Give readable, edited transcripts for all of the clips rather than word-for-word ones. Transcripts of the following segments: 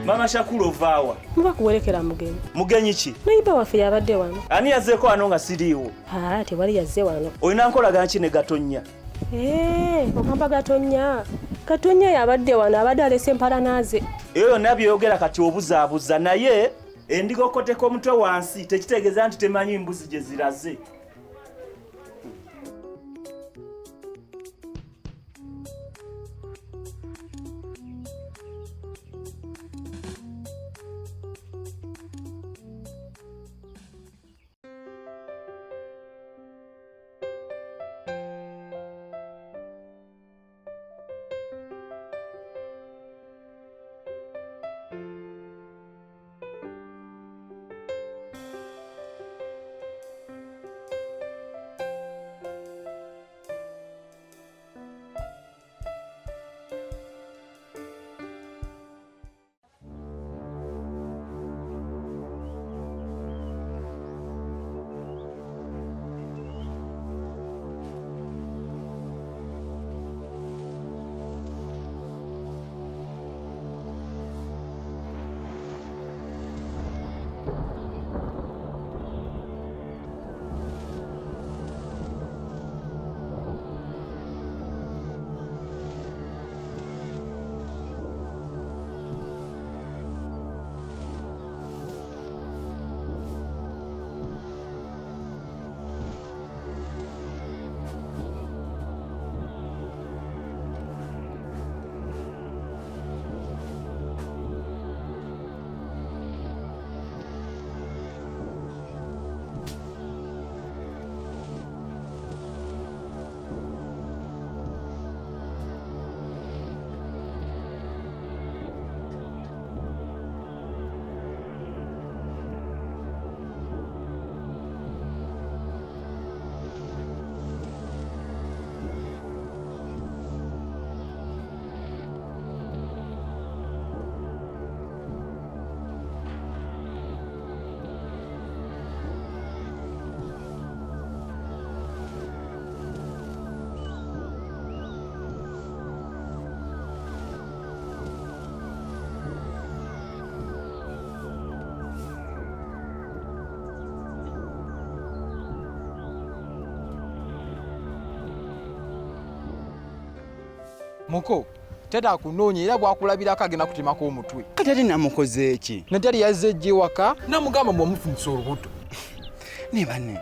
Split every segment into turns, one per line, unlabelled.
Mama Shakulu ovaawa?
Muba kuwerekera mugenyi.
Mugenyi ki?
Nayiba waffe yabadde wano.
Ani yazzeeko wano nga siriiwo?
Aa, tewali yazze wano.
Olina nkolagana ki ne Gatonnya?
Ee, ogamba Gatonnya. Gatonnya yabadde wano, abadde alese empalana ze.
Eyo yonna by'oyogera kati obuzaabuza, naye endiga okukoteka omutwe wansi tekitegeeza nti temanyi mbuzi gye ziraze.
Muko, tata akunoonya era bwakulabirako agenda kutemako omutwe.
Kati ate namukoze ki?
Natali yazze ejja ewaka namugamba mbu omufunyisa olubuto.
Ne banne,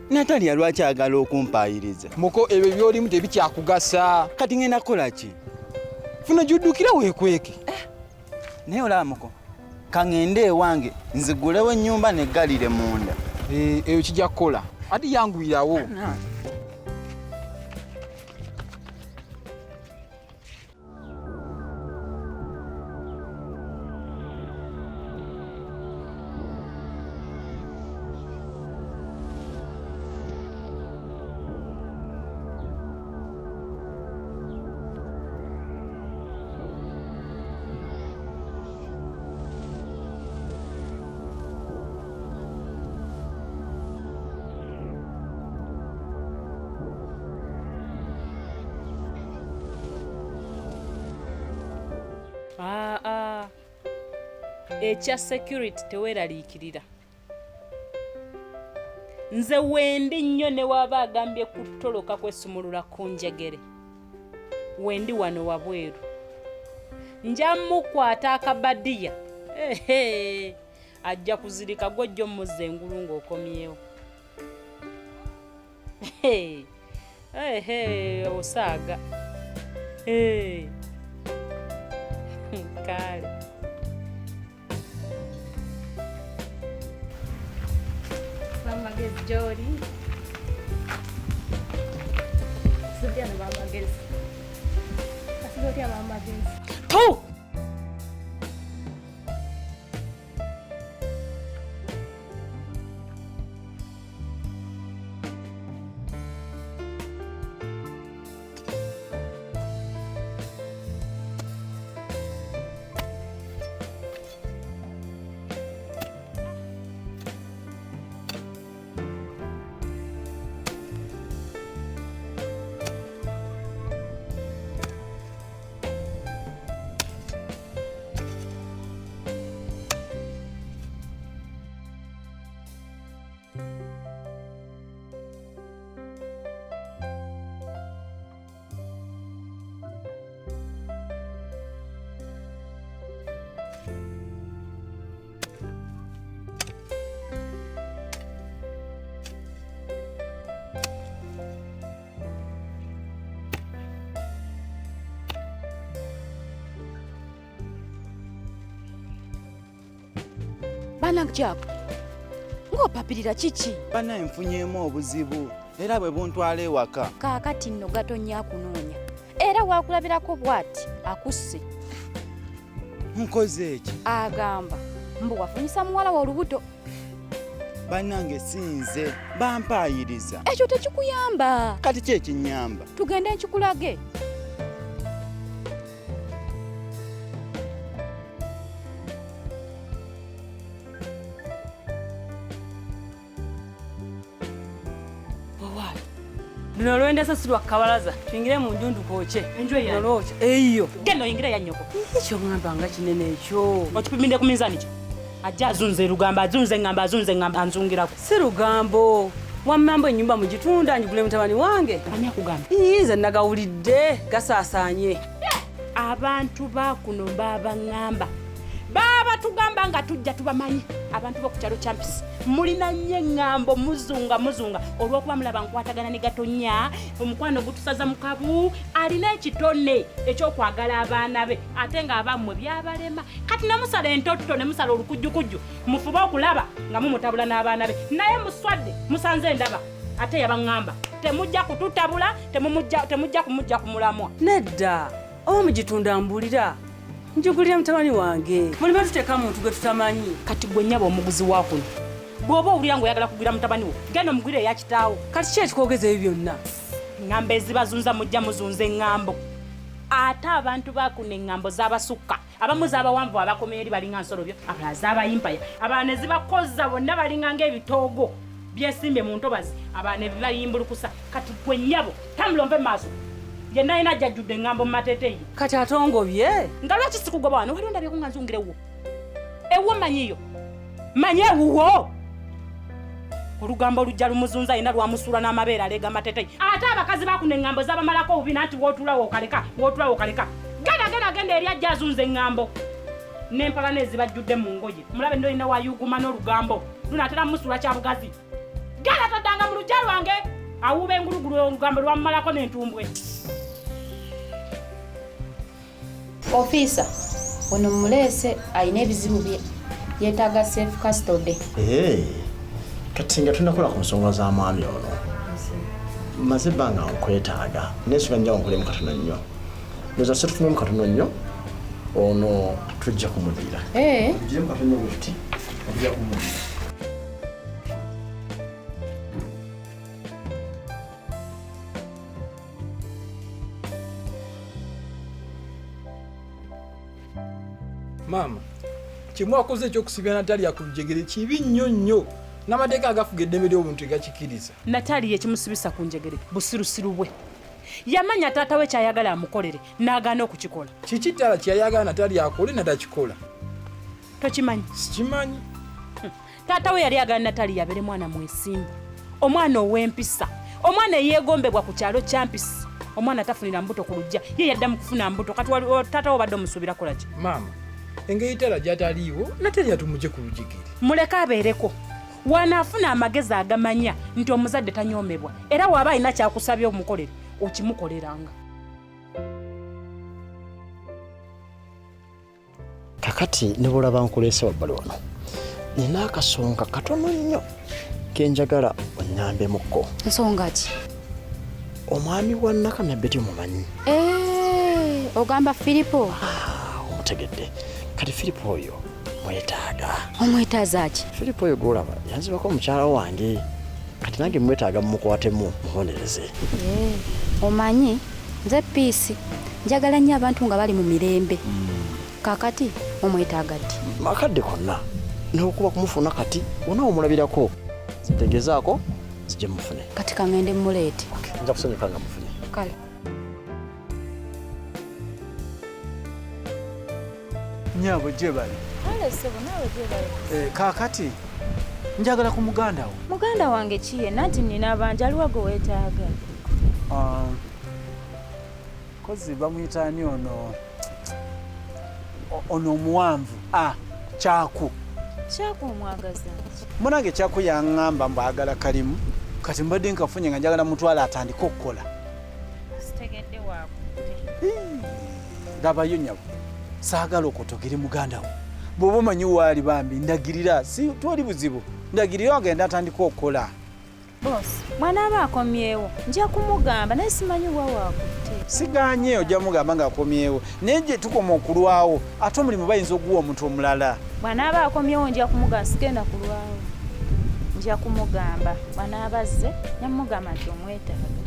Natalia lwaki ayagala okumpaayiriza?
Muko, ebyo by'olimu tebikyakugasa.
Kati ngenda kukola ki?
Funa gy'oddukira weekweke.
Naye olaba muko, kaŋŋende ewange nzigulewo ennyumba neggalire munda.
Eyo kijja kukola. Ate yanguyirawo.
Aa, ekya security teweeraliikirira. Nze wendi nnyo ne waba agambye kutoloka kwesumulula ku njegere. Wendi wano wabweru. Nja mukwata akabadiya. Ehe, ajja kuzirika gw'ojja omuzza engulu ng'okomyewo. Ehe, osaaga. Kale.
Bamagezi gy'oli. Sibya ne bamagezi. Asibe otya bamagezi?
Tu!
Bannange Jack, ng'opapirira kiki?
Bannaye nfunyeemu obuzibu era bwe buntwala ewaka.
Kaakati nno Gatonnya akunoonya era waakulabirako bw'ati akusse.
Nkoze eki?
Agamba mbu wafunyisa muwala we olubuto.
Bannange si nze, bampaayiriza.
Ekyo tekikuyamba.
Kati ki ekinnyamba?
Tugende nkikulage.
Luno olwendesa si lwa kabalaza, tuyingire mu nju ndukwokye.
Enju eyange?
Nolwokya. Eyo.
Genda oyingire ya nnyoko.
Ekyo ŋŋamba nga kinene ekyo.
Okipimidde ku minzaani kyo? Ajja azunza erugambo, azunza eŋŋambo, azunza eŋŋambo, anzungirako.
Si lugambo. Wamma mbu ennyumba mugitunda njigule mutabani wange.
Ani akugamba?
Ii, nze nagawulidde gasaasaanye.
Abantu ba kuno baabaŋŋamba. Baabatugamba nga tujja tubamanyi. Abantu b'oku kyalo kya Mpisi mulina nnyo eŋŋambo, muzunga muzunga olw'okuba mulaba nkwatagana ne Gatonnya, omukwano gutusaza mu kabu, alina ekitone eky'okwagala abaana be ate ng'abammwe byabalema. Kati ne musala entotto ne musala olukujjukujju, mufube okulaba nga mumutabula n'abaana be, naye muswadde musanze endaba ate yabaŋŋamba temujja kututabula, temujja kumujja ku mulamwa.
Nedda, oba mugitunda mbulira. Njugulira mutabani wange. Mulime tuteeka muntu gwe tutamanyi.
Kati gwe nnyabo omuguzi wa kuno. Bw'oba owulira ng'oyagala kugulira mutabani wo, genda omugulire eya kitaawo.
Kati ki ekikwogeza ebyo byonna?
Ŋŋambo ezibazunza mujja muzunza eŋŋambo. Ate abantu ba kuno eŋŋambo z'abasukka. Abamu z'abawanvu abakomye eri balinga nsolobyo, abalala z'abayimpaya. Abalala ne zibakozza bonna balinga ng'ebitoogo byesimbye mu ntobazi, abalala ne bibayimbulukusa. Kati gwe nnyabo, tambula onve mu maaso. Yenna alina ajjajjudde eŋŋambo mu mateteyi.
Kati atongobye?
Nga lwaki sikugoba wano? Waliwo ndabyeko nga nzungira ewuwo. Ewuwo mmanyiyo. Mmanyi ewuwo. Olugambo olujja lumuzunza yenna lwamusuula n'amabeere aleega amateteyi. Ate abakazi ba kuno eŋŋambo z'abamalako obubi nanti w'otuula w'okaleka, w'otuula w'okaleka. Genda, genda, genda eri ajja azunza eŋŋambo. N'empalana ezibajjudde mu ngoye. Mulabe nno olina wayuguma n'olugambo. Lunaatera mmusuula kya bugazi. Genda toddanga mu luggya lwange. Awuuba engulugulu olugambo lwamumalako n'entumbwe.
Ofiisa, ono muleese alina ebizibu bye yeetaaga safe custody.
Kati nga tunnakola ku nsonga za mwami ono, mmaze ebbanga nkwetaaga, n'ensonga njja nkolemu katono nnyo. Ndowooza se tufunemu katono nnyo, ono tujja kumuddira. Tugiremu katono nnyo bwe tuti, tujja kumuddira.
Maama, kyemwakoze ekyokusibya Natalia ku lujegere kibi nnyo nnyo. N'amateeka agafuga eddembe ly'obuntu tegakikiriza.
Natalia ekimusibisa ku njegere busirusiru bwe. Yamanya taata we ky'ayagala amukolere n'agaana okukikola.
Kiki ddala kye yayagala Natalia akole n'atakikola?
Tokimanyi?
Sikimanyi.
Taata we yali ayagala Natalia abeere mwana mwesimbu, omwana ow'empisa, omwana eyeegombebwa ku kyalo kya Mpisi. Omwana tafunira mbuto ku luggya, ye yadda mu kufuna mbuto. Kati taata we obadde omusuubira kukola ki?
Maama, engeri taata gy'ataliiwo, Natalia tumugye ku lujegere.
Muleke abeereko. Wanaafuna amagezi agamanya nti omuzadde tanyoomebwa, era w'aba alina ky'akusabye omukolere, okimukoleranga.
Kakati ne bw'olaba nkuleese wabbali wano, nina akasonga katono nnyo ke njagala onnyambemukko.
Nsonga ki?
Omwami wa Nakamya Betty omumanyi?
Ogamba Firipo?
Omutegedde. Kati Firipo oyo mwetaaga.
Omwetaaza ki?
Firipo oyo gw'olaba yanzibako omukyala wange. Kati nange mwetaaga mumukwatemu mubonereze.
Omanyi nze Peace njagala nnyo abantu nga bali mu mirembe. Kaakati omwetaaga ddi?
Akadde konna n'okuba kumufuna kati wonna omulabirako. Ntegezaako nzije mufune.
Kati ka ŋŋende mmuleete.
Nja kusanyuka nga mufunye.
Kale.
Nnyabo gye bali.
Kale ssebo naawe gye bali.
Kaakati njagala ku muganda wo.
Muganda wange ki yenna nti nnina bangi aliwo gwe weetaaga?
Kozi bamuyita ani ono? Ono omuwanvu. Kyaku.
Kyaku omwagaza ki?
Munange Kyaku yaŋŋamba mbu ayagala kalimu. Kati mbadde nkafunye nga njagala mutwale atandike okukola.
Sitegedde waakutte.
Labayo nnyabo. Saagala okotogere muganda wo. Bw'oba omanyi waali bambi ndagirira, si twali buzibu. Ndagirira agenda atandika okukola.
Boss, bw'anaaba akomyewo nja kumugamba naye simanyi wa waakutte.
Sigaanye ojja mugamba ng'akomyewo naye gye tukoma okulwawo ate omulimu bayinza okuguwa omuntu omulala.
Bw'anaaba akomyewo nja kumugamba sigenda kulwawo. Nja kumugamba bw'anaaba azze nja mugamba nti omwetaaga.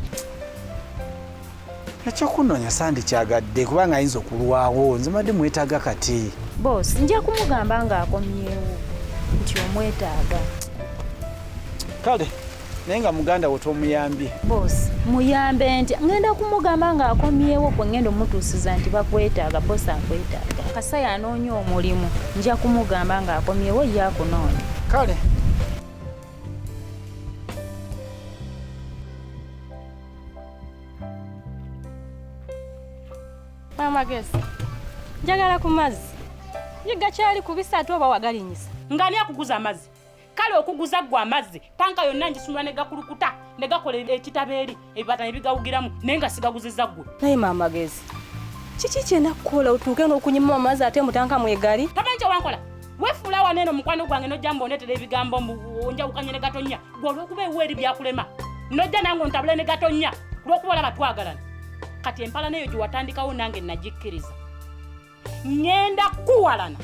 Ekyokunoonya sandikyagadde kubanga ayinza okulwawo nze mbadde mwetaaga kati.
Boss, nja kumugamba ng'akomyewo nti omwetaaga.
Kale naye nga muganda wo tomuyambye.
Boss, muyambe nti ngenda kumugamba ng'akomyewo gwe ngenda omutuusiza nti bakwetaaga, boss akwetaaga. Kasaya anoonya omulimu, nja kumugamba ng'akomyewo ye akunoonya.
Kale.
Amagezi. Njagala ku mazzi. Ye gakyali ku bisatu oba wagalinyisa?
Nga ani akuguza amazzi? Kale okuguza ggwe amazzi, tanka yonna ngisumula ne gakulukuta ne gakola ekitabo eri, ebibata ne bigawugiramu naye nga sigaguzizza ggwe.
Naye maama Gezi, kiki kye nakukola otuuke n'okunyima amazzi ate mu tanka mwegali?
Tomanyi kye wankola? Weefuula wano eno mukwano gwange n'ojja mbu ondeetera ebigambo mbu onjawukanye ne Gatonnya. Ggwe olw'okuba ewuwo eri byakulema n'ojja nange ontabule ne Gatonnya lw'okuba olaba twagalana. Kati empalana eyo gye watandikawo nange nagikkiriza. Ŋŋenda kukuwalana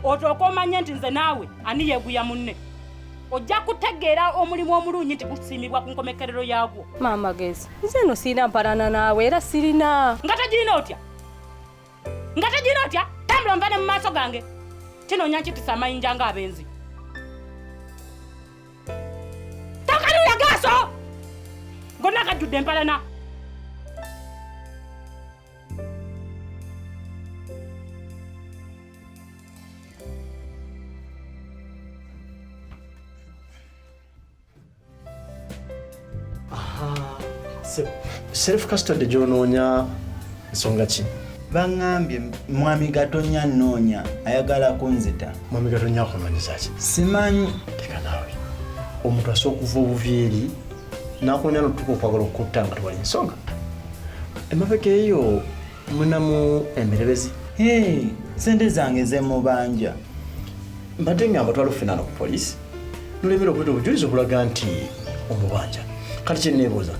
otooke omanye nti nze naawe ani yeeguya munne. Ojja kutegeera omulimu omulungi nti gusiimibwa ku nkomekkerero yaagwo.
Maama Gezi, nze eno sirina mpalana naawe era sirina.
Nga togirina otya? Nga togirina otya? Tambula onva ne mu maaso gange. Kinoonya nkitisa amayinja ng'abenzi. Tokanula gaaso! Gonna gajjudde empalana.
Self custody gy'onoonya nsonga ki?
Baŋŋambye mwami Gatonnya nnoonya ayagala kunzita.
Mwami Gatonnya akunoonyeza ki?
Simanyi.
Leka naawe. Omuntu asobola okuva obuvi eri n'akunoonya n'otuuka okwagala okukutta nga tewali nsonga. Emabega eyo munamu emberebezi.
Hey, ssente zange ze mubanja.
Mbadde ngamba twala ffenna wano ku poliisi nolemera okuleeta obujulizi obulaga nti omubanja. Kati kye neebuuza,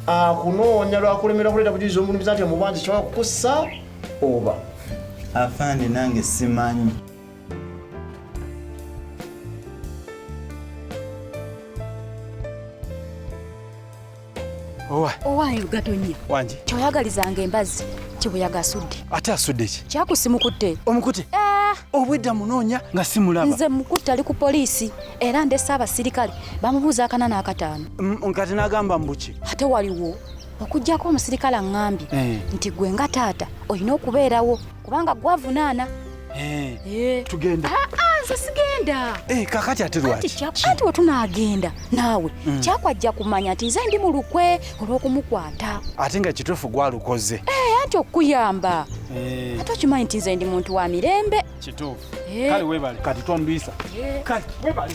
akunoonya lwakulemera kuleeta bujulizi obulumiza nti omubanja kisobola kukussa oba?
Afande nange simanyi.
Owa.
Owaayo Gatonnya.
Wangi.
Kyoyagalizanga embazzi kibuyaga asudde.
Ate asudde ki?
Kyakusimukutte.
Omukute?
Eh.
Obwedda munoonya nga simulaba.
Nze mukutte ali ku poliisi era ndese abasirikale bamubuuza akana n'akataano.
Kati n'agamba mbu ki?
Ate waliwo okuggyako omusirikale aŋŋambye
eh.
nti gwe nga taata olina okubeerawo kubanga gwavunaana.
Eh.
Eh.
Tugenda.
Ah, ah, nze sigenda.
Eh, kakati ate lwaki?
Anti we tunaagenda naawe Kyakwa ajja kumanya nti nze ndi mu lukwe olw'okumukwata.
Ate nga kituufu gwalukoze.
Anti okukuyamba. Ate okimanyi nti nze ndi muntu wa mirembe.
Kituufu. Kale weebale kati tondwisa. Kale weebale.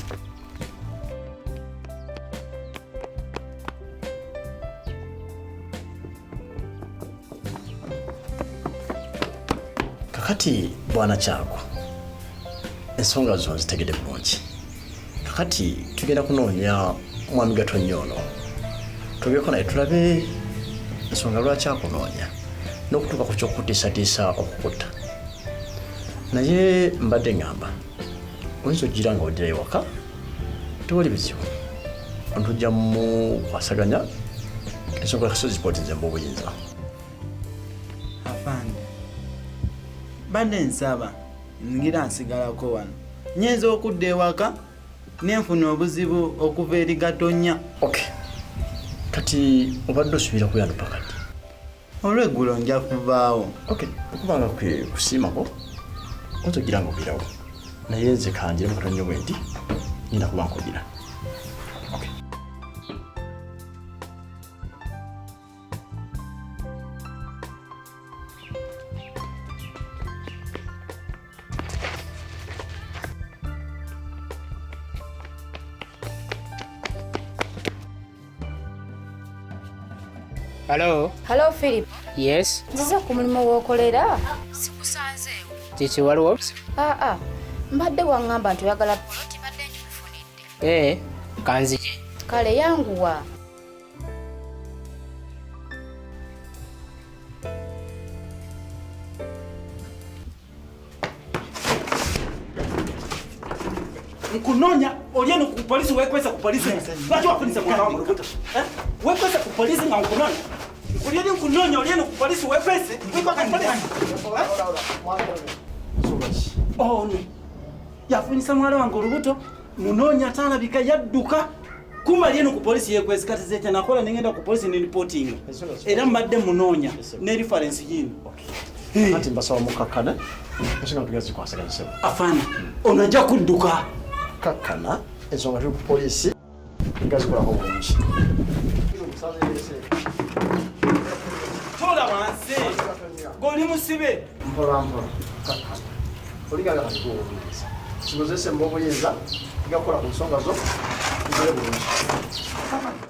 Kakati bwana Kyagwa, ensonga zo nzitegedde bulungi. Kakati tugenda kunoonya mwami Gatonnya ono twogereko naye tulabe ensonga lwaki akunoonya n'okutuuka ku ky'okutiisatiisa okukutta. Naye mbadde ŋŋamba oyinza okugira nga oddirayo waka tewali bizibu, tujja mukwasaganya ensonga kasozi zipooti nze mba obuyinza.
Afande, mbadde nsaba ngira nsigalako wano, nnyinza okudda ewaka nenfuna obuzibu okuva eri Gatonnya.
Okay. Kati obadde osuubira kubeera no paka ddi?
Olweggulo nja kuvaawo.
Okay, okuba nga kwe kusiimako oyinza okugira nga obeerawo, naye nze kanjiremu katono nnyo bwe nti ngenda kuba nkugira. Okay.
Hello.
Hello Philip.
Yes.
Nzize ku mulimu w'okolera. Sikusanzeewo.
Kiki waliwo?
Aa, mbadde waŋŋamba nti oyagala poloti badde ngikufunidde.
Ee, kanzije.
Kale yanguwa.
Nkunoonya oli eno ku polisi, wekwesa ku polisi. Lwaki wafunisa mwana wange olubuto? Eh? Wekwesa ku polisi nga nkunoonya. Oli eri nkunoonya, oli eno ku polisi wekwese. Wekweka ku polisi. Ono yafunisa muwala wange olubuto, munoonya talabika, yadduka. Kuma ali eno ku polisi yekwese. Kati ze kyenakola nengenda ku polisi ne reportinga, era mbadde munoonya ne reference yiino.
Anti mbasaba mukakkane, ensonga tugenda zikwasaganya, ssebo.
Afaana ono ajja kudduka.
Kakkana, ensonga tuli ku poliisi nga zikolako bulungi.
Tola wansi, goli musibe.
Mpola mpola, kakkana, oliganga kati guwa obuyinza, kikozese mba obuyinza, tugenda kukola ku nsonga zo zigere bulungi.